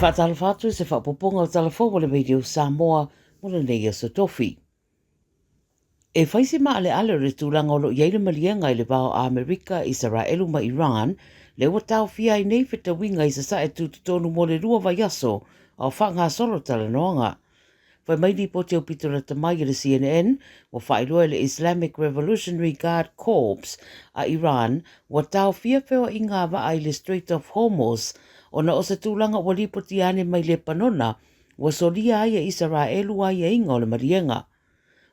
faatalofa atu i se faaopoopoga o Tala Fou a le Radio Samoa mo lenei aso Tofi. E fai si maaleale o le tulaga o lo o i ai le maliega i le va o Amerika, Isaraelu ma Iran, lea ua taofia ai nei fetauiga i Sasae tutotonu mo le 2 vaiaso a o faagasolo talanoaga. Fai mai lipoti aupito lata mai a le CNN, ua faailoa e le Islamic Revolutionary Guard Corps a Iran ua taofia feoaiga a vaa i le Strait of Hormuz ona o se tulaga ua lipotia ane mai Lepanona ua solia ai e Isaraelu aiaiga o le maliega.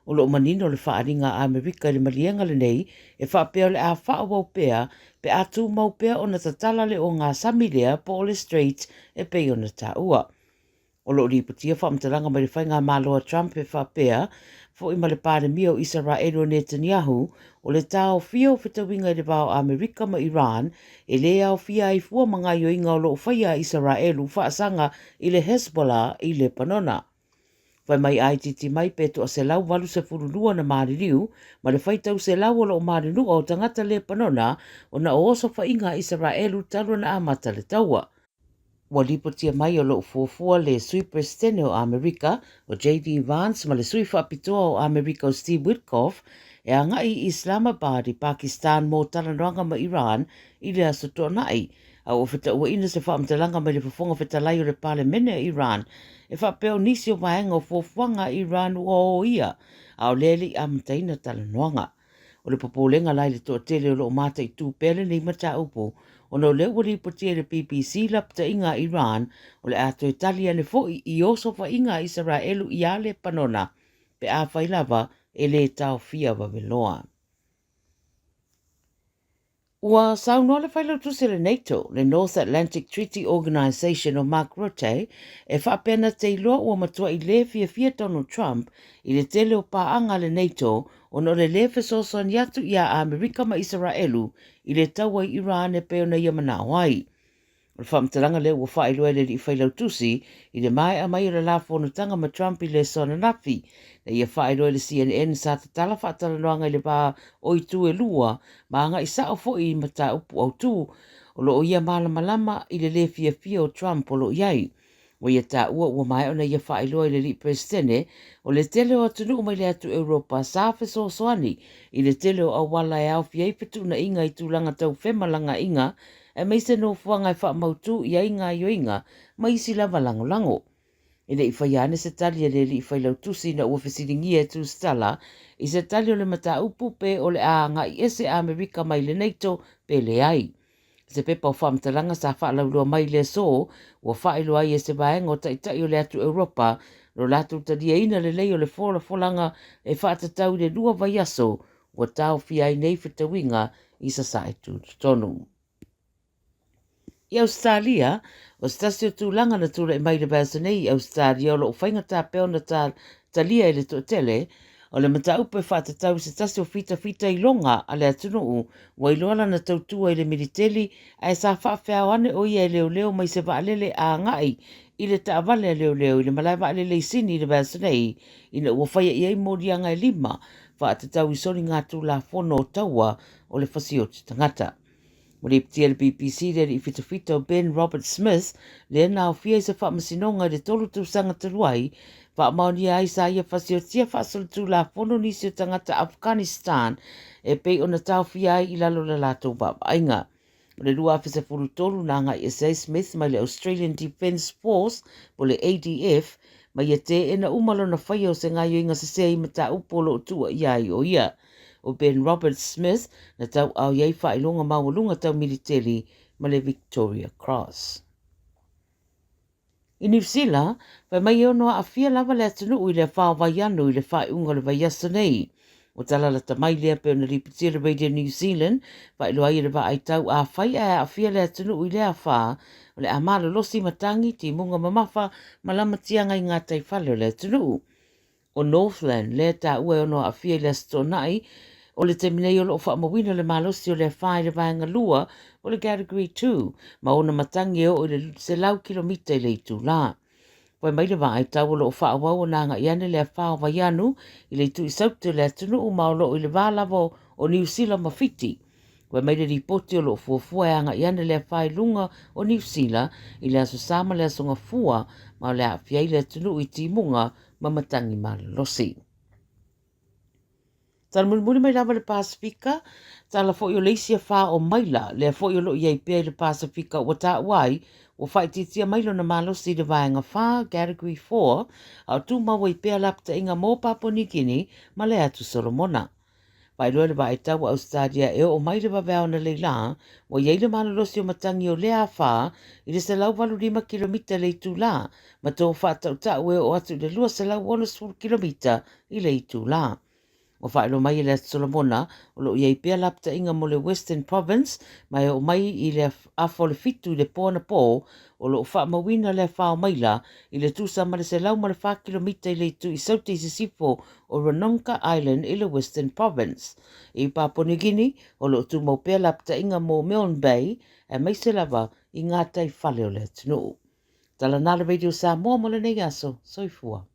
O lo o manino le faaaliga a Amerika i le maliega lenei e faapea o le a faaauau pea pe a tumau pea ona tatala le ogasami lea po o le Strait e pei ona taua. O lo o lipotia faamatalaga mai le faigamalo a Trump e faapea foi ma le Palemia o Isaraelu o Netanyahu, o le taofia o fetauiga i le va o Amerika ma Iran e lē aofia ai fua ma gaioiga o lo o faia a Isaraelu faasaga i le Hezbollah i Lepanona. Fai mai a itiiti mai pe toa 182 na maliliu ma le faitau selau o lo o malinua o tagata Lepanona ona o osofaiga a Isaraelu talu ona amata le taua. Ua lipotia mai o lo o fuafua le Sui Peresetene o Amerika o JD Vance ma le Sui Faapitoa o Amerika o Steve Witkoff e agai i Islamabad i Pakistan mo talanoaga ma Iran i le Aso Toonai, a ua fetauaina se faamatalaga mai le Fofoga Fetalai o le Palemene a Iran e faapea o nisi o vaega o fuafuaga a Iran ua o ia, a o lea e le i amataina talanoaga. O le popolega la i le toatele o lo o mataitu pea lenei mataupu ona o lea ua lipotia e le BBC lapataiga a Iran o le a toe tali ane foi i osofaiga a Isaraelu iā Lepanona pe afai lava e lē taofia vaveloa. Ua saunoa le Failautusi o le NATO, le North Atlantic Treaty Organization o Mark Rutte, e faapea na te iloa ua matuai lē fiafia Donald Trump i le tele o paaga a le NATO ona o le lē fesoasoani atu iā Amerika ma Isaraelu i le taua i Iran e pei ona ia manao ai. O le faamatalaga lea ua faailoa e le alii failautusi i le maea mai o le la fonotaga ma Trump i le aso ananafi, na ia faailoa e le CNN sa tatala faatalanoaga i le va o itu e lua ma agai sao foi i mataupu autu o lo o ia malamalama i le lē fiafia o Trump o lo o i ai. Ua ia taua ua maea ona ia faailoa i le alii Peresetene o le tele o atunuu mai le atu Europa sa fesoasoani i le tele o auala e aofia ai fetuunaiga i tulaga tau femalagaaiga aemaise nofoaga e faamautu i ai gaoioiga ma isi lava lagolago. E le i faia ane se tali a le alii failautusi ina ua fesiligia e Tusitala i se tali o le mataupu pe o le a agai ese Amerika mai le NATO pe leai. I se pepa o faamatalaga sa faalauiloa mai i le aso, ua faailoa ai e se vaega o Taitai o le atu Europa lo latou taliaina lelei o le folafolaga e faatatau i le 2 vaiaso ua taofia ai nei fetauiga i Sasae Tutotonu. I Ausetalia, o se tasi o tulaga na tulai mai i le vaiaso nei i Ausetalia o lo o faigata pea ona talia e le toatele, o le mataupu e faatatau i se tasi o fitafitailoga a le atunuu ua iloa lana tautua i le militeli ae sa faafeao ane o ia e leoleo mai se vaalele a agai i le taavale a leoleo i le malae vaalele i Sini i le vaiaso nei ina ua faia i ai moliaga e 5 faatatau i soligatulafono o taua o le fasioti tagata. Ua lipotia e le BBC le alii fitafita o Ben Robert Smith, lea na aofia i se faamasinoga i le 3 tausaga talu ai, faamaonia ai sa ia fasiotia faasolitulafono nisi o tagata Afghanistan e pei ona taofia ai i lalo o la latou vaavaaiga. O le 2013 na agai ese ai Smith mai le Australian Defence Force po le ADF ma ia teena uma lona faia o se gaioiga sese i mataupu o lo o tuuaia ai o ia. O Ben Roberts Smith na tauaao i ai faailoga maualuga tau militeli ma le Victoria Cross. I Niu Sila, fai mai e ono aafia lava le atunuu i le afa o Vaianu i le faaiuga o le vaiaso nei. Ua talalata mai lea pei ona lipotia le Radio New Zealand, faailoa ai e le vaai tau afai ae aafia le atunuu i lea afa, o le a malolosi matagi, timuga mamafa ma lamatiaga i gataifale o le atunuu. O Northland, lea e taua e ono aafia i le Aso Toonai, o le taimi nei o lo o faamauina le malosi o le afa i le vaega 2 o le Category 2, ma ona matagi e oo i le 100 kilomita i le itulā. Fai mai le vaai tau o lo o faaauau ona agai ane le afa o Vaianu i le itu i Saute o le atunuu ma o lo o i le va lava o Niu Sila ma Fiti. Fai mai le lipoti o lo o fuafua e agai ane le afa i luga o Niu Sila i le Aso Sa ma le Aso Gafua, ma o le a aafia ai le atunuu i timuga ma matagi malolosi. Tala mulimuli mai lava le Pasefika, tala foi o le isi afa o maila, lea foi o lo o i ai pea i le Pasefika ua taua ai, ua faaitiitia mai lona malosi i le Vaega 4, Category 4, a o tumau ai pea lapataiga mo Papua New Guinea ma le Atu Solomona. Faailoa e le Vaaitau a Ausetalia e oo mai le vaveao analeila, ua i ai le malolosi o matagi o lea afa i le 185 kilomita i le itula, ma to faatautau e oo atu i le 260 kilomita i le itula. Ua faailoa mai e le Atu Solomona o lo o i ai pea lapataiga mo le Western Province ma e oo mai i le afa o le 7 i le po anapo o lo o faamauina le afa o maila i le tusa ma le 104 kilomita i le itu i Saute i sisifo o Ranongga Island i le Western Province. I Papua New Guinea, o lo o tumau pea lapataiga mo Milne Bay, aemaise lava i gatai fale o le atunuu. Tala na le Radio Samoa mo lenei aso. Soifua.